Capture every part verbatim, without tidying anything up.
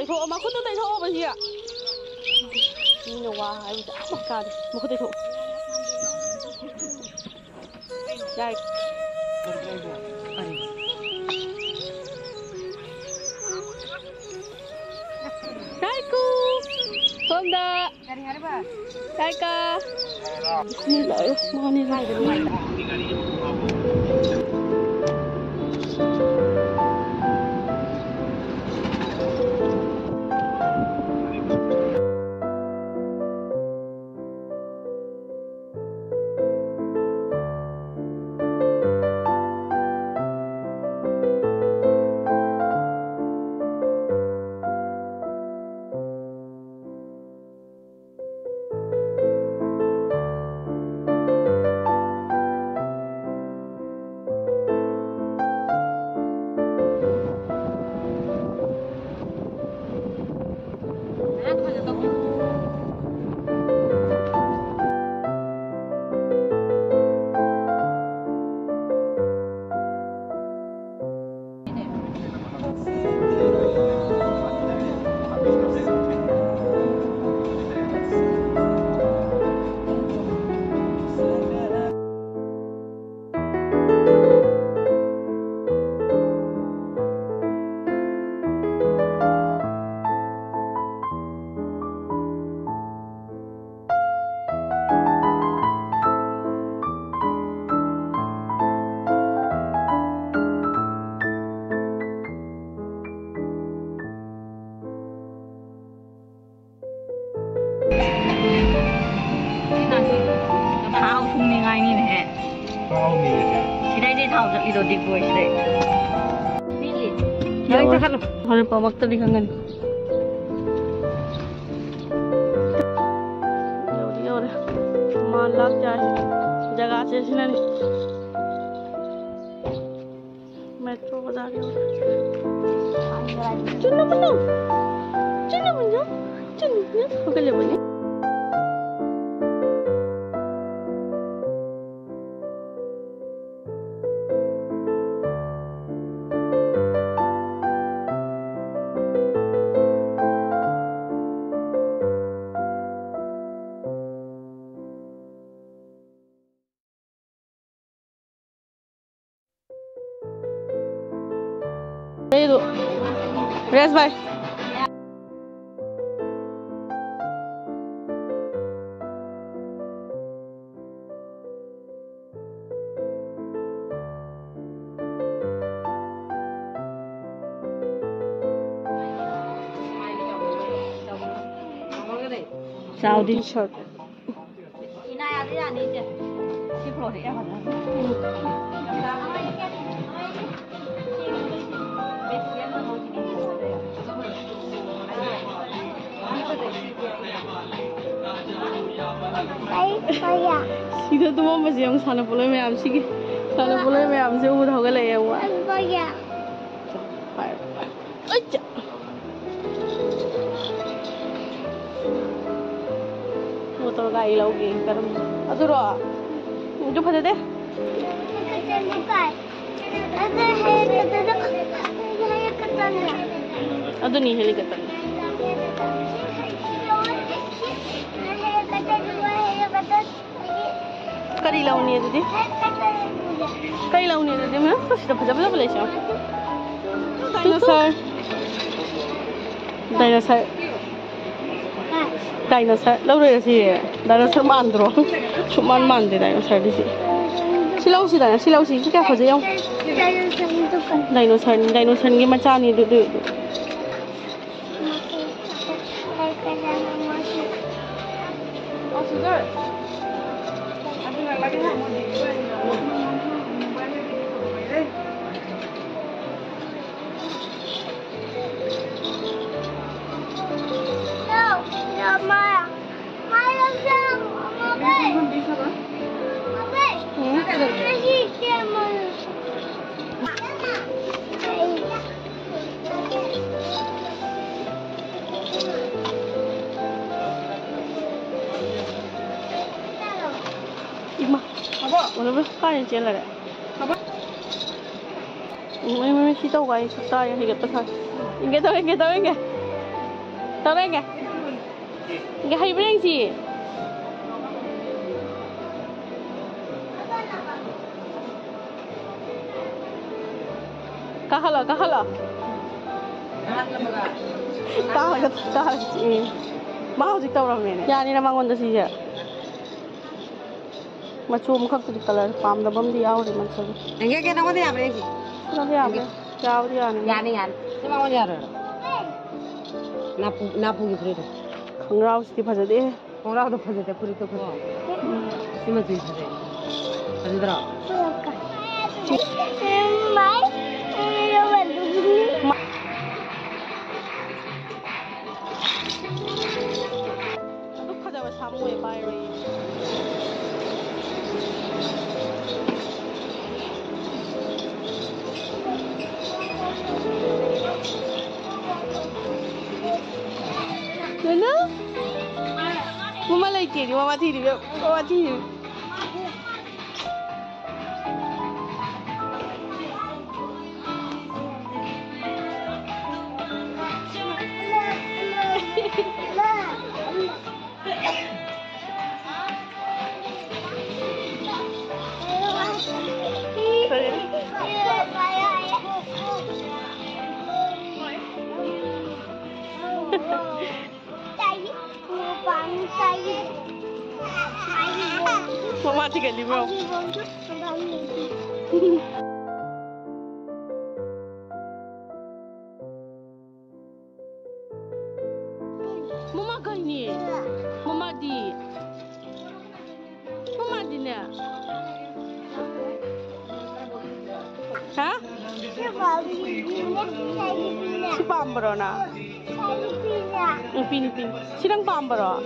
ꯊꯣꯛꯑꯣ, ꯃꯈꯨꯠꯇꯨ ꯇꯩꯊꯣꯛꯑꯣꯕ ꯁꯤ꯫ ꯃꯤꯅ ꯋꯥ ꯍꯥꯏꯕꯁꯦ ꯑꯃ ꯀꯥꯗꯦ꯫ ꯃꯈꯨꯠ ꯇꯩꯊꯣꯛꯑꯣ꯫ ꯌꯥꯏ꯫ ꯀꯥꯏꯀꯨ! ꯁꯣꯝꯗ! ꯀꯔꯤ ꯍꯥꯏꯔꯕ? ꯀꯥꯏꯀꯥ! ꯕꯤꯁꯃꯤꯜꯂꯥꯍꯤꯔꯔꯍꯃꯥꯅꯤꯔꯔꯍꯤꯝ꯫ ꯊꯥꯎ ꯁꯨꯡꯅꯤꯡꯉꯥꯏꯅꯤꯅꯦꯍꯦ꯫ ꯊꯥꯎꯅꯤꯅꯦ꯫ ꯁꯤꯗꯩꯗꯤ ꯊꯥꯎ ꯆꯠꯂꯤꯗꯣ ꯗꯤꯒꯣꯏ ꯁꯤꯗꯩ꯫ ꯅꯪ ꯆꯠꯈꯠꯂꯣ꯫ ꯍꯣꯔꯦꯟ ꯄꯥꯎꯃꯛꯇꯗꯤ ꯈꯪꯒꯅꯤ꯫ ꯌꯧꯗꯤ ꯌꯧꯔꯦ꯫ ꯃꯥ ꯂꯥꯛ ꯌꯥꯔꯦ꯫ ꯖꯒꯥꯁꯦ ꯁꯤꯅꯅꯤ꯫ ꯃꯦꯇ꯭ꯔꯣ ꯕꯖꯥꯔ ꯌꯧꯔꯦ꯫ ꯆꯨꯝꯅ ꯃꯨꯟꯅ꯫ ꯆꯨꯝꯅ ꯃꯨꯟꯅ꯫ ꯆꯨꯝꯅ ꯃꯨꯟꯅ꯫ ꯍꯧꯒꯠꯂꯕꯅꯤ꯫ ꯔꯦꯁ ꯚꯥꯏ꯫ ꯆꯥꯎꯗꯤ꯫ T shirt. ꯁꯤꯗ ꯇꯨꯝꯃꯝꯕꯁꯦ ꯌꯦꯡꯉꯨ, ꯁꯥꯟꯅꯄꯣꯠꯂꯣꯏ ꯃꯌꯥꯝꯁꯤꯒꯤ꯫ ꯁꯥꯟꯅꯄꯣꯠꯂꯣꯏ ꯃꯌꯥꯝꯁꯦ ꯎꯕꯗ ꯍꯧꯒꯠꯂꯛꯑꯦ ꯌꯦꯡꯉꯨ꯫ ꯄꯥꯏꯔꯣ, ꯄꯥꯏꯔꯣ꯫ ꯑꯩꯆꯥ! ꯃꯣꯇꯣꯔ ꯒꯥꯔꯤ ꯂꯧꯒꯦ꯫ ꯀꯔꯝꯕ? ꯑꯗꯨꯔꯣ? ꯑꯗꯨ ꯐꯖꯗꯦ꯫ ꯑꯗꯨꯅꯤ ꯍꯦꯂꯤꯀꯣꯞꯇꯔ꯫ ꯀꯔꯤ ꯂꯧꯅꯤ ꯑꯗꯨꯗꯤ? ꯀꯔꯤ ꯂꯧꯅꯤ ꯑꯗꯨꯗꯤ? ꯃꯌꯥꯝ ꯁꯤꯗ ꯐꯖ ꯐꯖꯕ ꯂꯩꯁꯦ꯫ ꯗꯥꯏꯅꯣꯁꯔ꯫ ꯗꯥꯏꯅꯣꯁꯔ꯫ ꯗꯥꯏꯅꯣꯁꯔ ꯂꯧꯔꯣꯏꯔ ꯁꯤ? ꯗꯥꯏꯅꯣꯁꯔ ꯃꯥꯟꯗ꯭ꯔꯣ? ꯁꯨꯛꯃꯥꯟ ꯃꯥꯟꯗꯦ ꯗꯥꯏꯅꯣꯁꯔꯗꯤ ꯁꯤ꯫ ꯁꯤ ꯂꯧꯁꯤꯗꯅ, ꯁꯤ ꯂꯧꯁꯤ꯫ ꯁꯤ ꯀꯌꯥ ꯐꯖꯩ ꯌꯦꯡꯉꯨ꯫ ꯗꯥꯏꯅꯣꯁꯔꯅꯤ, ꯗꯥꯏꯅꯣꯁꯔꯒꯤ ꯃꯆꯥꯅꯤ ꯑꯗꯨꯗꯤ꯫ ꯏꯃꯥ, ꯎꯅꯕ ꯀꯥꯏꯅ ꯆꯦꯜꯂꯔꯦ? ꯎꯝ, ꯃꯤ, ꯃꯤ, ꯃꯤ, ꯁꯤ ꯇꯧꯕ ꯑꯩ ꯁꯛꯇꯥ ꯍꯩꯒꯠꯄ ꯁꯥꯏ꯫ ꯏꯟꯒꯦ ꯇꯧꯔꯦ, ꯏꯟꯒꯦ ꯇꯧꯔꯦ, ꯏꯟꯒꯦ꯫ ꯇꯧꯔꯦ, ꯏꯟꯒꯦ꯫ ꯏꯟꯒꯦ, ꯍꯩꯕ꯭ꯔꯥ ꯌꯦꯡꯁꯤ꯫ ꯀꯥꯈꯠꯂꯣ, ꯀꯥꯈꯠꯂꯣ꯫ ꯇꯥꯔꯒ ꯇꯥꯔꯒ ꯆꯤꯛꯑꯦ꯫ ꯃꯥ ꯍꯧꯖꯤꯛ ꯇꯧꯔꯝꯃꯦꯅꯦ꯫ ꯌꯥꯅꯤꯅ ꯃꯉꯣꯟꯗ ꯁꯤꯁꯦ꯫ ꯃꯆꯨ ꯑꯃꯈꯛꯇꯨꯗꯤ ꯀꯂꯔ ꯄꯥꯝꯗꯕ ꯑꯃꯗꯤ ꯌꯥꯎꯔꯤ ꯃꯆꯨ꯫ ꯌꯦꯡꯒꯦ, ꯅꯪꯉꯣꯟꯗ ꯌꯥꯕ꯭ꯔꯥ ꯌꯦꯡꯒꯦ꯫ ꯅꯪꯉꯣꯟꯗ ꯌꯥꯕ꯭ꯔꯥ? ꯌꯥꯕꯨꯗꯤ ꯌꯥꯅꯤ꯫ ꯌꯥꯅꯤ, ꯌꯥꯅꯤ꯫ ꯁꯤ ꯃꯉꯣꯟꯗ ꯌꯥꯔꯣꯏ꯫ ꯅꯥꯄꯨ-, ꯅꯥꯄꯨꯒꯤ ꯐꯨꯔꯤꯠꯇꯣ꯫ ꯈꯣꯡꯒ꯭ꯔꯥꯎꯁꯤꯗꯤ ꯐꯖꯗꯦ꯫ ꯈꯣꯡꯒ꯭ꯔꯥꯎꯗꯣ ꯐꯖꯗꯦ, ꯐꯨꯔꯤꯠꯇꯣ ꯐꯖꯩ꯫ ꯎꯝ꯫ ꯁꯤ ꯃꯆꯨ ꯐꯖꯩ꯫ ꯐꯖꯗ꯭ꯔꯣ? ꯑꯗꯨꯛ ꯐꯖꯕ ꯁꯥꯃꯨ ꯑꯣꯏ ꯄꯥꯏꯔꯣꯏꯌꯦ꯫ ꯅꯨꯅꯨ? ꯃꯃꯥ ꯂꯩꯇꯦꯗꯤ, ꯃꯃꯥ ꯊꯤꯔꯤꯕ, ꯃꯃꯥ ꯊꯤꯔꯤꯕ꯫ ꯃꯃꯥ ꯊꯤꯒꯠꯂꯤꯕ꯭ꯔꯣ? ꯃꯃꯥ ꯀꯩꯅꯦ? ꯃꯃꯥꯗꯤ? ꯃꯃꯥꯗꯤꯅꯦ? ꯍꯥ? ꯁꯤ ꯄꯥꯝꯕ꯭ꯔꯣ ꯅꯪ? ꯎꯝ, ꯄꯤꯅꯤ, ꯄꯤꯅꯤ꯫ ꯁꯤ ꯅꯪ ꯄꯥꯝꯕ꯭ꯔꯣ?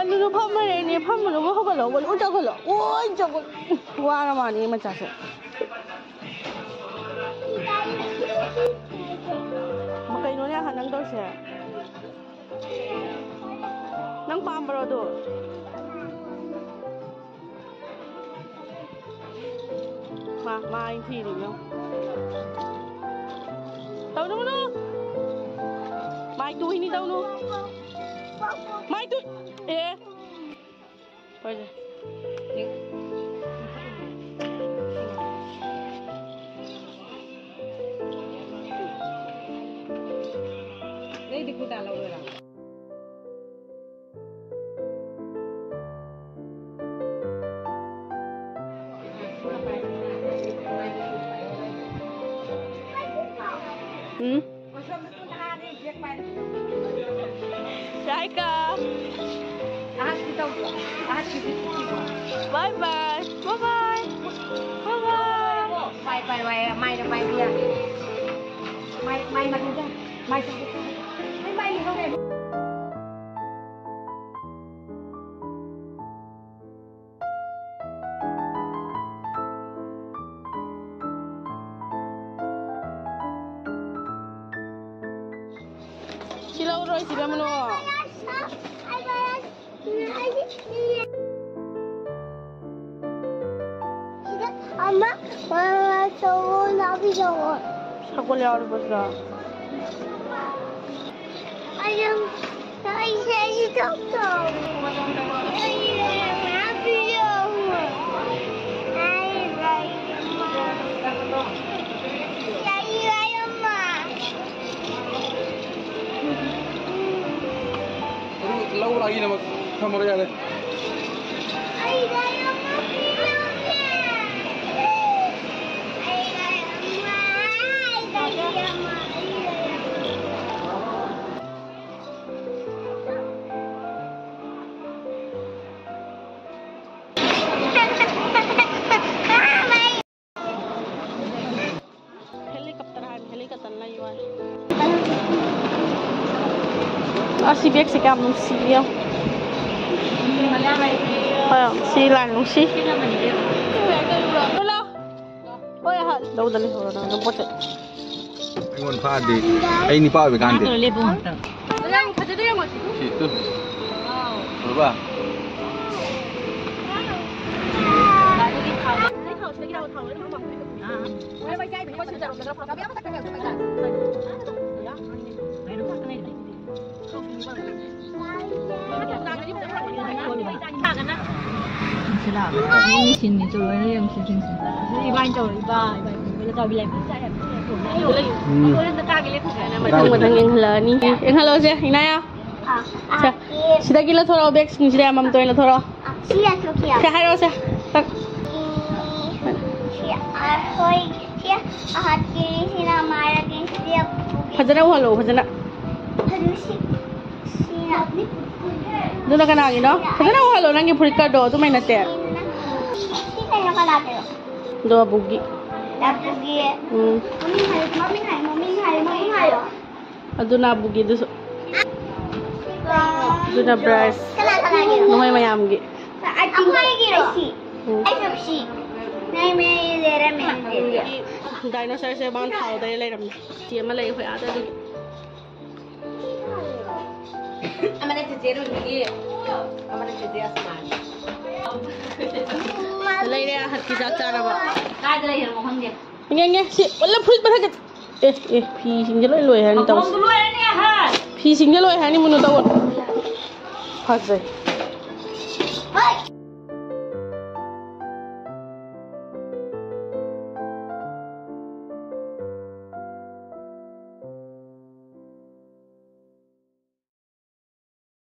ꯂꯨꯂꯨ ꯐꯝꯃꯔꯦꯅꯦ, ꯐꯝꯃꯨꯅꯨ, ꯍꯧꯒꯠꯂꯣ, ꯍꯧꯒꯠꯂꯣ, ꯆꯪꯈꯠꯂꯣ, ꯑꯣꯏ, ꯆꯪꯈꯠꯂꯣ꯫ ꯋꯥꯔ ꯃꯥꯅꯤ ꯃꯆꯥꯁꯦ꯫ ꯀꯩꯅꯣꯅꯦ ꯑꯍꯟ ꯅꯪ ꯇꯧꯔꯤꯁꯦ? ꯅꯪ ꯄꯥꯝꯕ꯭ꯔꯣ ꯑꯗꯨ? ꯃꯥ, ꯃꯥ ꯑꯩ ꯊꯤꯔꯤꯅꯣ꯫ ꯇꯧꯅꯨ, ꯇꯧꯅꯨ꯫ ꯃꯥꯏ ꯇꯨꯏꯅꯤ, ꯇꯧꯅꯨ꯫ ꯃꯥꯏ ꯇꯨ-, ꯑꯦ꯫ ꯍꯣꯏꯅꯦ꯫ ꯎꯝ? ꯌꯥꯏꯀ꯫ Bye bye. Bye bye. Bye bye. Bye bye. Bye bye. Bye bye. Bye bye. ꯁꯤ ꯂꯧꯔꯣꯏ, ꯁꯤꯗ ꯃꯅꯣ꯫ ꯁꯤꯗ ꯑꯃ, ꯑ, ꯆꯧꯑꯣ, ꯅꯥꯄꯤ ꯆꯧꯑꯣ꯫ ꯁꯒꯣꯜ ꯌꯥꯎꯔꯕꯗ꯭ꯔꯣ? ꯑꯩ ꯌꯥꯝ, ꯑꯩꯁꯦ, ꯑꯩꯁꯦ ꯆꯧ ꯆꯧ꯫ ꯑꯩ ꯅꯥꯄꯤ ꯆꯧ꯫ ꯑꯩ ꯂꯩ꯫ ꯂꯩ, ꯂꯩ ꯑꯃ꯫ ꯑꯗꯨ ꯂꯧ ꯂꯥꯛꯏꯅꯃꯛ ꯊꯝꯃꯔꯣ ꯌꯥꯔꯦ꯫ Helicopter ꯍꯥꯏꯕ, helicopter ꯂꯩꯌꯨ ꯍꯥꯏ꯫ ꯑꯁꯤ ꯕꯦꯒꯁꯦ ꯀꯌꯥꯝ ꯅꯨꯡꯁꯤꯒꯦ ꯌꯦꯡꯉꯣ꯫ ꯍꯣꯏ, ꯁꯤ line ꯅꯨꯡꯁꯤ꯫ ꯍꯣꯏ, ꯍꯣꯏ, ꯂꯧꯗ ꯂꯩꯍꯧꯔꯣ ꯅꯪ ꯑꯗꯨꯝ ꯄꯣꯠ ꯆꯩ꯫ ꯑꯩꯉꯣꯟꯗ ꯐꯥꯗꯦ꯫ ꯑꯩ ꯅꯨꯄꯥ ꯑꯣꯏꯕ ꯀꯥꯟꯗꯦ꯫ ꯉꯥꯛꯇ ꯂꯦꯞꯄꯣ ꯉꯥꯛꯇ꯫ ꯁꯤ ꯇꯨ꯫ ꯎꯔꯕ? ꯁꯤꯂꯥ, ꯃꯤ ꯁꯤꯟꯅꯤ ꯇꯧꯔꯣꯏꯅꯦ, ꯌꯦꯡꯉꯨ ꯁꯤ ꯁꯤꯟꯁꯤ꯫ ꯁꯤ ꯏꯕꯥꯅꯤ ꯇꯧꯔꯣ, ꯏꯕꯥ, ꯏꯕꯥ, ꯏꯕꯥ, ꯆꯥꯎꯕꯤ ꯂꯩ꯫ ꯎꯝ꯫ ꯃꯊꯪ ꯃꯊꯪ ꯌꯦꯡꯍꯜꯂꯛꯑꯅꯤ꯫ ꯌꯦꯡꯍꯜꯂꯛꯑꯣꯁꯦ, ꯏꯅꯥꯌꯥ꯫ ꯁꯦ, ꯁꯤꯗꯒꯤ ꯂꯧꯊꯣꯔꯛꯑꯣ, ꯕꯦꯒꯁꯤꯡꯁꯤꯗ ꯑꯃꯃꯝꯇ ꯑꯣꯏꯅ ꯂꯧꯊꯣꯔꯛꯑꯣ꯫ ꯁꯤ ꯌꯥꯊꯣꯛꯈꯤꯌꯣ꯫ ꯁꯦ, ꯍꯥꯏꯔꯛꯑꯣꯁꯦ꯫ ꯇꯛ꯫ ꯁꯤ ꯑꯩꯈꯣꯏ, ꯁꯤ ꯑꯍꯠꯀꯤ, ꯁꯤꯅ ꯃꯥꯔꯒꯤ, ꯁꯤ ꯐꯖꯅ ꯎꯍꯜꯂꯣ, ꯐꯖꯅ꯫ ꯐꯖꯅ ꯁꯤ, ꯁꯤꯅ꯫ ꯑꯗꯨꯅ ꯀꯅꯥꯒꯤꯅꯣ? ꯐꯖꯅ ꯎꯍꯜꯂꯣ, ꯅꯪꯒꯤ ꯐꯨꯔꯤꯠꯀꯗꯣ ꯑꯗꯨꯃꯥꯏ ꯅꯠꯇꯦ꯫ ꯁꯤ ꯀꯩꯅꯣ ꯀꯅꯥꯒꯤꯅꯣ? ꯑꯗꯣ ꯑꯕꯨꯒꯤ꯫ ꯑꯕꯨꯒꯤ꯫ ꯎꯝ꯫ ꯃꯃꯤꯡ ꯍꯥꯏꯌꯨ, ꯃꯃꯤꯡ ꯍꯥꯏꯌꯨ, ꯃꯃꯤꯡ ꯍꯥꯏꯌꯨ, ꯃꯃꯤꯡ ꯍꯥꯏꯌꯨ꯫ ꯑꯗꯨꯅ ꯑꯕꯨꯒꯤꯗꯨꯁꯨ꯫ ꯑꯗꯨꯅ ꯕ꯭ꯔꯥꯏꯁ꯫ ꯀꯅꯥ ꯀꯅꯥꯒꯤꯅꯣ? ꯅꯣꯏ ꯃꯌꯥꯝꯒꯤ꯫ ꯑꯩꯒꯤꯔꯣ? ꯎꯝ꯫ ꯑꯩꯁꯨ ꯁꯤ꯫ ꯅꯣꯏ ꯃꯌꯥꯝꯒꯤ ꯂꯩꯔꯝꯃꯦ ꯑꯗꯨꯗꯤ꯫ ꯗꯥꯏꯅꯣꯁꯔꯁꯦ ꯃꯥꯅ ꯊꯥꯎꯗꯩ ꯂꯩꯔꯝꯃꯦ꯫ ꯆꯦ ꯑꯃ ꯂꯩ ꯑꯩꯈꯣꯏ ꯑꯥꯗ ꯑꯗꯨꯒꯤ꯫ ꯑꯃꯅ ꯆꯦꯆꯦ ꯔꯨꯍꯤꯒꯤ, ꯑꯃꯅ ꯆꯦꯆꯦ ꯑꯁꯃꯥꯒꯤ꯫ ꯂꯩꯔꯦ ꯑꯍꯠꯀꯤ ꯆꯥꯛ ꯆꯥꯅꯕ꯫ ꯀꯥꯏꯗ ꯂꯩꯔꯤꯅꯣ ꯈꯪꯗꯦ꯫ ꯌꯦꯡꯉꯦ ꯁꯤ ꯄꯨꯂꯞ ꯐꯨꯔꯤꯠ ꯃꯊꯛꯇ꯫ ꯑꯦ ꯑꯦ ꯐꯤꯁꯤꯡꯁꯦ ꯂꯣꯏ ꯂꯣꯏ ꯍꯥꯏꯅꯤ ꯇꯧꯁꯦ꯫ ꯃꯈꯣꯡꯗꯨ ꯂꯣꯏꯔꯅꯤ ꯑꯍꯠ꯫ ꯐꯤꯁꯤꯡꯁꯦ ꯂꯣꯏ ꯍꯥꯏꯅꯤ ꯃꯨꯟꯅ ꯇꯧꯕꯅꯤ꯫ ꯐꯖꯩ꯫